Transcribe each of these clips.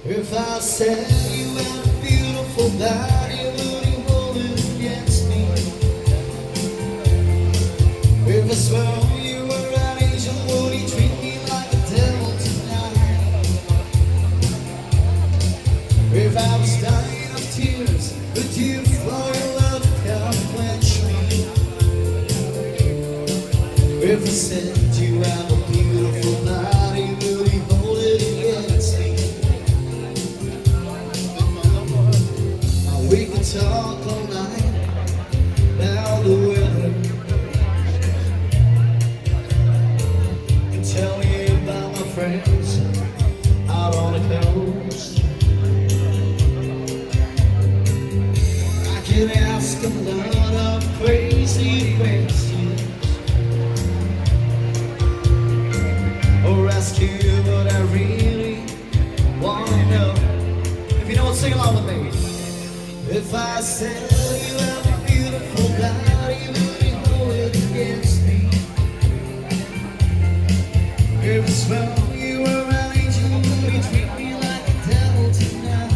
If I said you had a beautiful body, would you hold it against me? If I swore you were an angel, would you treat me like a devil tonight? If I was dying of tears, would you for your love come quench me? If I said you have a beautiful body, will you hold it against me? We could talk all night about the weather and tell you about my friends out on the coast. I could ask a lot of crazy questions or ask you what I really wanna know. If you know it, sing along with me. If I said you have a beautiful body, would you hold it against me? If I swore you were an angel, would you treat me like a devil tonight?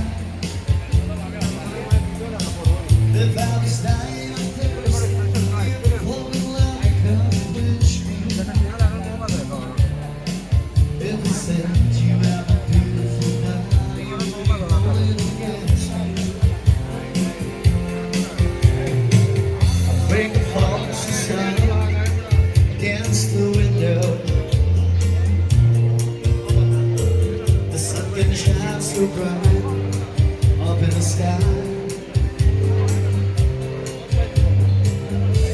If I was dying of thirst, you would love come quench me. If I said you have a beautiful body, would you hold it against me? Bring hearts aside against the window. The sun can shine so bright up in the sky.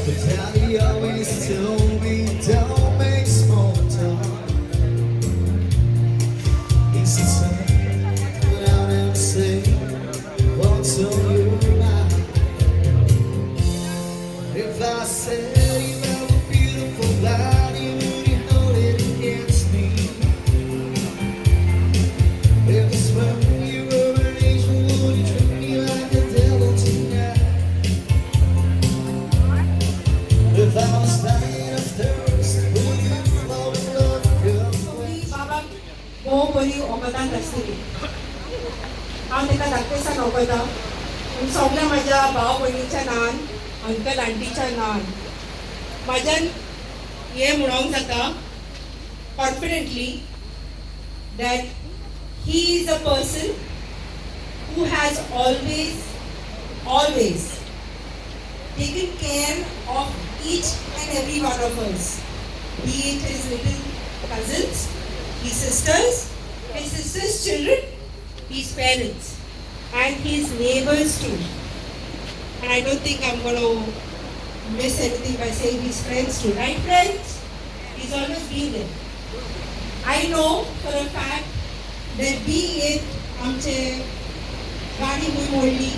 But Daddy always told me don't make small talk. He said, son, come out and say what's on your mind. If I said you have a beautiful body, would you hold it against me? If I swore you were an angel, would you treat me like a devil tonight? If I was dying of thirst, would you fall in love come ती बाबाक भोव बरी वखदां आसतली. हांव ताका धाकटेसान वखदां पूण सगल्या म्हाज्या भाव भयणीच्या नांवान, अंकल आंटीच्या नांवान म्हाज्यान हें म्हणोंक जाता confidently that he is a person who has always, always taken care of each and every one of us, be it his little cousins, his sisters, his sisters' children, his parents, and his neighbors too. And I don't think I'm going to miss anything by saying his friends too, right, friends? He's always been there. I know for a fact that be it आमचे गाडी खंय मोडली,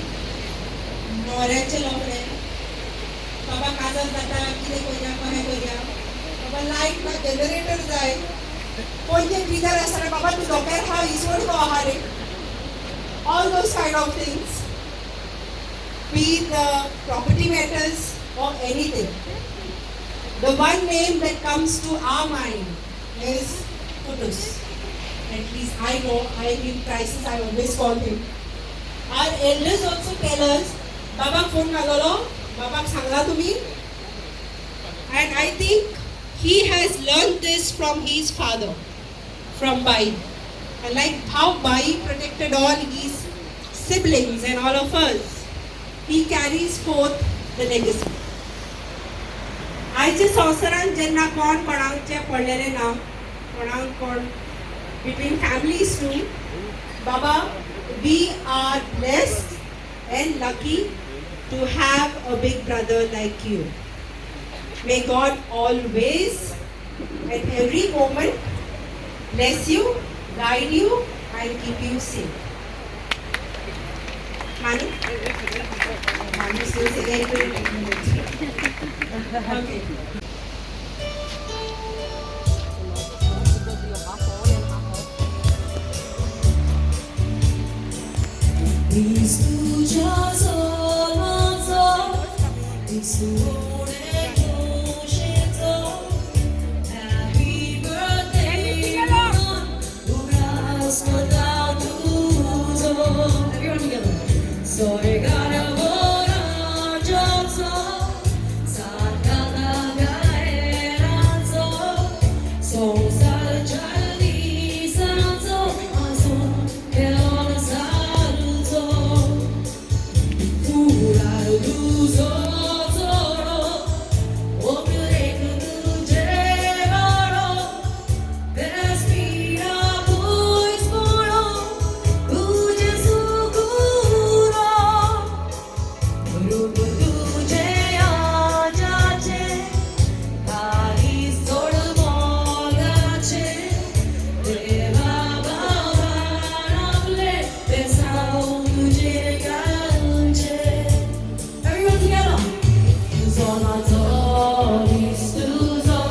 न्हवऱ्याचें लफडें, बाबा काजार जाता, कितें करया, कशें करया, बाबा लायट ना, जनरेटर जाय, पणजे ब्रिजार आसतना बाबा तूं धोक्यार आहा, इसवण को आहा रे, all those kind of things, be it the property matters or anything. The one name that comes to our mind is Kutus. At least I know, I in crisis I always call him. Our elders also tell us, बाबाक phone मारलेलो, बाबाक सांगला तुम्ही. And I think he has learned this from his father, from Bai. And like how Bai protected all his siblings and all of us, he carries forth the legacy. आयच्या संवसारांत जेन्ना कोण कोणाचें पडलेलें ना, कोणाक कोण between families too, Baba, we are blessed and lucky to have a big brother like you. May God always, at every moment, bless you, guide you, and keep you safe. Manu? Manu still saying. Okay. क्रिस्तूच्या जल्माचो इसवणे खोशेचो happy birthday म्हणून उगडास करता तुका. Everyone together.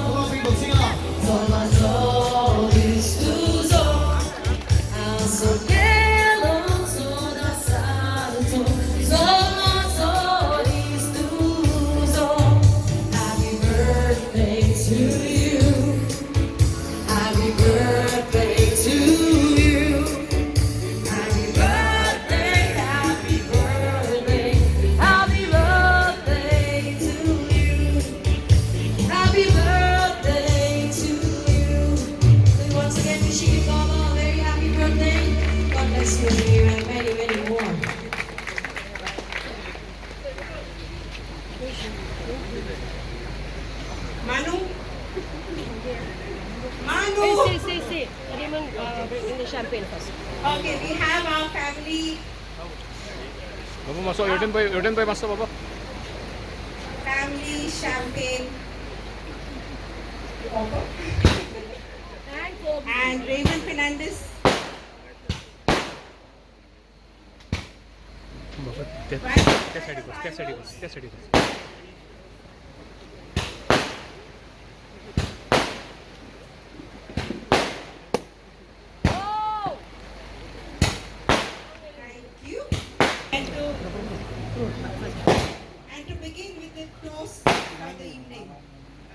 Come on, people, sing along. Happy birthday to you. Happy birthday to you. Happy birthday, happy birthday, happy birthday to you. Happy birthday to you. We once again wishing you Baba a very happy birthday. God bless you and many, many more. Manu? Manu! See, see, see. Raymond, bring the champagne first. Okay, we have our family बाबा मातसो हेवटेन पळय, हेवटेन पळय मातसो बाबा. Family champagne And for and Raymond Fernandez. बाबा त्या त्या सायडीक बस, त्या सायडीक बस, त्या सायडीक बस. Oh! Thank you. And to begin with the toast for the evening.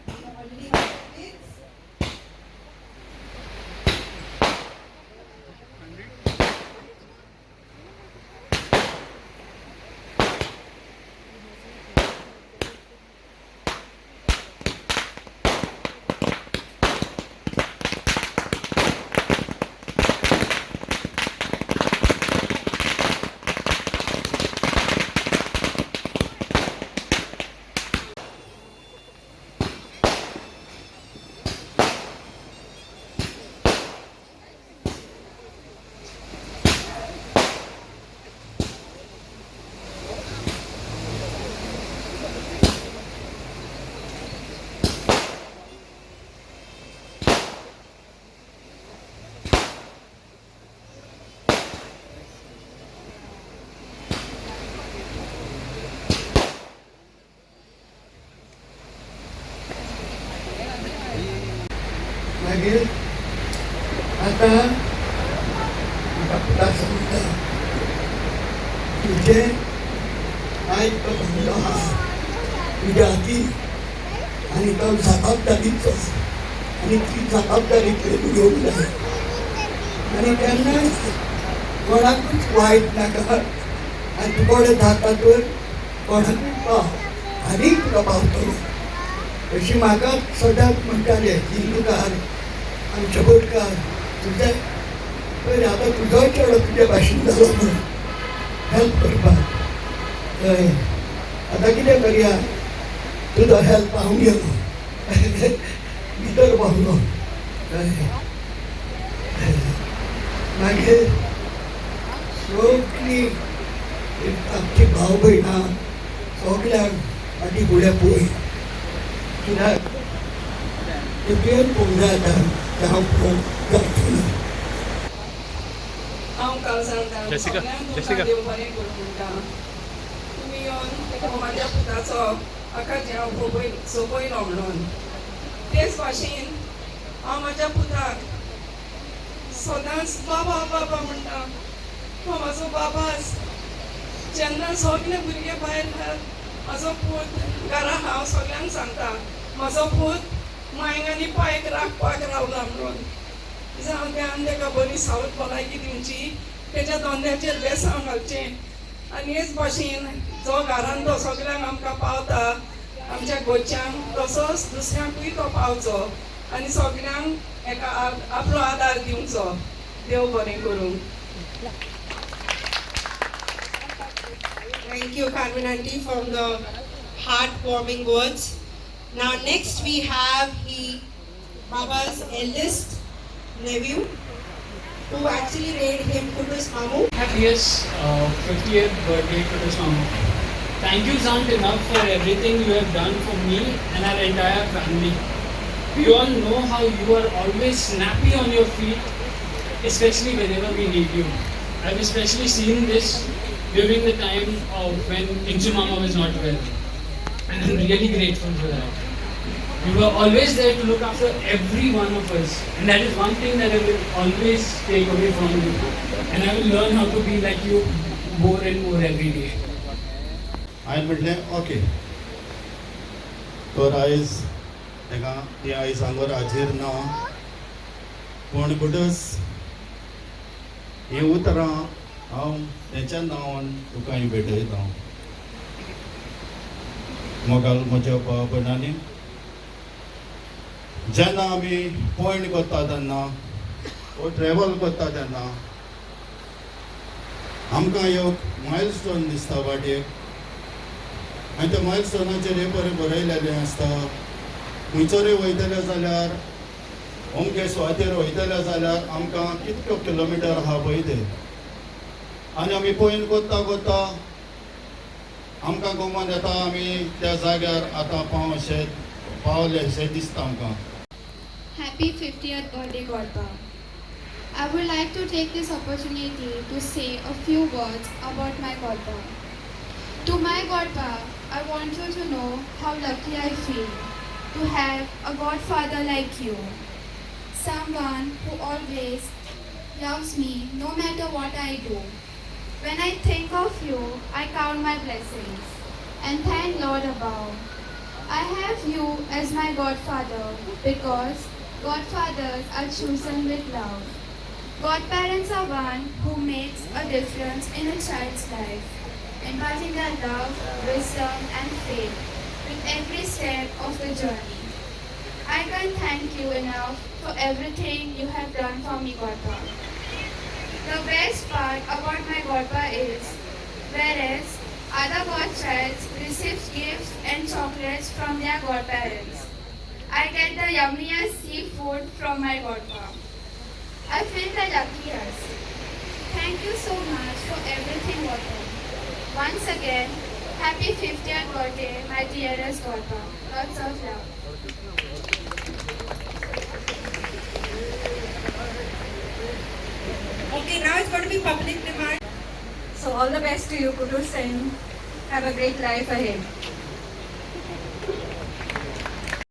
We already have kids. मागीर आतां म्हाका पुता सांगता, तुजें आयज तो धंदो आहा तुज्या हाती आनी तो जबाबदारीचो आनी ती जबाबदारी तुवें घेवंक जाय आनी केन्नाच कोणाकूच वायट नाका आनी तूं बरें जाता तर कोणाकूच पाव आनी तुका पावतलो. अशी म्हाका सदांच म्हणटाले हिंदूकार आमचे बोटकार, तुजे पळय आतां तुजोय चेडो तुजे भाशेन जालो म्हणून हेल्प करपाक. हय, आतां कितें करया, तुजो हेल्प हांव गेलो भितर पावलो. हय, मागीर सगळीं आमची भाव भयणां सगल्यांक फाटीं फुडें पळय कित्याक ते तुवें पळोवंक जाय आतां तें हांव पळोवंक जावचें ना. हांव काल सांगता जेसिका, सगळ्यांक जेसिका. तुमकां देव बरें करूं म्हणटा. तुमी येवन हो म्हाज्या पुताचो आकाचे हांव सोंपयलो म्हणून. तेच भाशेन हांव म्हाज्या पुताक सदांच बाबा बाबा म्हणटा. तो म्हाजो बाबाच. जेन्ना सगळे भुरगे भायर आहात, म्हाजो पूत घरा, हांव सगळ्यांक सांगता म्हाजो पूत मांयक आनी पायक राखपाक रावला म्हणून. जावं देवान ताका बरी सावत भलायकी दिवची, तेज्या धंद्याचेर बेसांव घालचें. आनी हेच भाशेन जो घरान तो सगळ्यांक आमकां पावता आमच्या गोच्यांक, तसोच दुसऱ्यांकूय तो पावचो आनी सगळ्यांक एका आपलो आदार दिवचो. देव बरें करूं. Thank you, Carmen Auntie, for the heartwarming words. Now next we have he Baba's eldest nephew, who actually made him Kutus Mamu. Happiest 50th birthday, Kutus Mamu. Thank yous aren't enough for everything you have done for me and our entire family. We all know how you are always snappy on your feet, especially whenever we need you. I've especially seen this during the time of when Inchu Mama was not well, and I'm really grateful for that. You were always there to look after every one of us, and that is one thing that I will always take away from you. And I will learn how to be like you more and more every day. हांवें म्हटलें okay, तर आयज ताका ती आयज हांगर हाजीर ना, पूण कुटूस हीं उतरां हांव तेच्या नांवान तुका हांवें भेटयता. मोगाल म्हज्या भाव भयणांनी, जेन्ना आमी पॉयंट करता तेन्ना वो ट्रॅवल करता तेन्ना आमकां एक मायल स्टोन दिसता वाटेक, आनी त्या मायल स्टोनाचेर हे बरें बरयलेलें आसता, खंयसरूय वयतले जाल्यार अमके सुवातेर वयतले जाल्यार आमकां कितक्यो किलोमिटर आहा पळय तें. आनी आमी पॉयंट करता करता आमकां गोमान येता आमी त्या जाग्यार आतां पावशे पावले शें दिसता आमकां. Happy 50th birthday, Godpa. I would like to take this opportunity to say a few words about my Godpa. To my Godpa, I want you to know how lucky I feel to have a godfather like you. Someone who always loves me no matter what I do. When I think of you, I count my blessings and thank Lord above. I have you as my godfather because godfathers are chosen with love. Godparents are one who makes a difference in a child's life, imparting their love, wisdom, and faith with every step of the journey. I can't thank you enough for everything you have done for me, Godpa. The best part about my Godpa is, whereas other godchilds receive gifts and chocolates from their godparents, I get the yummiest seafood from my Godpa. I feel the luckiest. Thank you so much for everything, Godpa. Once again, happy 50th birthday, my dearest Godpa. Lots of love. Okay, now it's going to be public demand. So all the best to you, Kutus, and have a great life ahead.